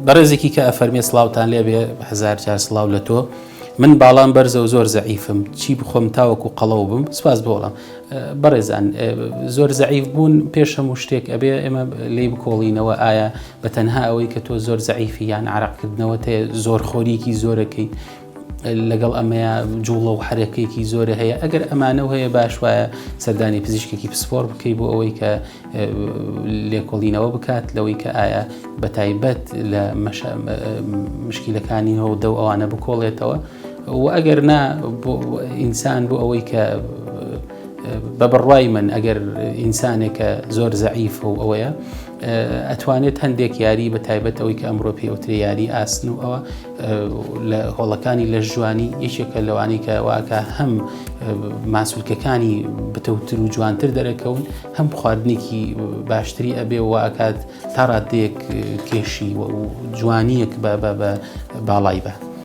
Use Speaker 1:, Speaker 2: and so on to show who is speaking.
Speaker 1: بەڕێزێکی کە ئەفەرمێ سڵاوتان لێبێ هەزار جار سڵاو لە تۆ من باڵام بەرزە و زۆر زەعیفم چی بخۆم تاوەکو قەڵەو بم سپاس بۆ وەڵام بەڕێزان زۆر زەعیف بوون پێش هەموو شتێک ئەبێ ئێمە لێی بکۆڵینەوە ئایا بە تەنها ئەوەی کە تۆ زۆر زەعیفی یان عراقکردنەوە تێ زۆر خۆریکی زۆرەکەی لەگەڵ ئەمەیە جوڵە و حرەکەیەکی زۆرە هەیە ئەگەر ئەمانە و هەیە باش وایە سەردانی پزیشکێکی پسپۆر بکەی بۆ ئەوەی کە لێکۆڵینەوە بکات لەوەی کە ئایا بە تایبەت لە مشکیلەکانی هەودە و ئەوانە بکۆڵێتەوە و ئەگەر نا ئینسان بۆ ئەوەی کە بە بڕوای من ئەگەر ئینسانێکە زۆر زەعیفە و ئەوەیە ئەتوانێت هەندێک یاری بە تایبەت ئەوەی کە ئەمڕۆ پێوترێ یاری ئاسن و ئەوە لە هۆڵەکانی لەش جوانی یەکێکە لەوانەی کە واکە هەم ماسولکەکانی بتەوتر و جوانتر دەرەکەون هەم خواردنێکی باشتری ئەبێ و ئەکات تا ڕادەیەک کێشی و جوانیەک بە باڵای بە.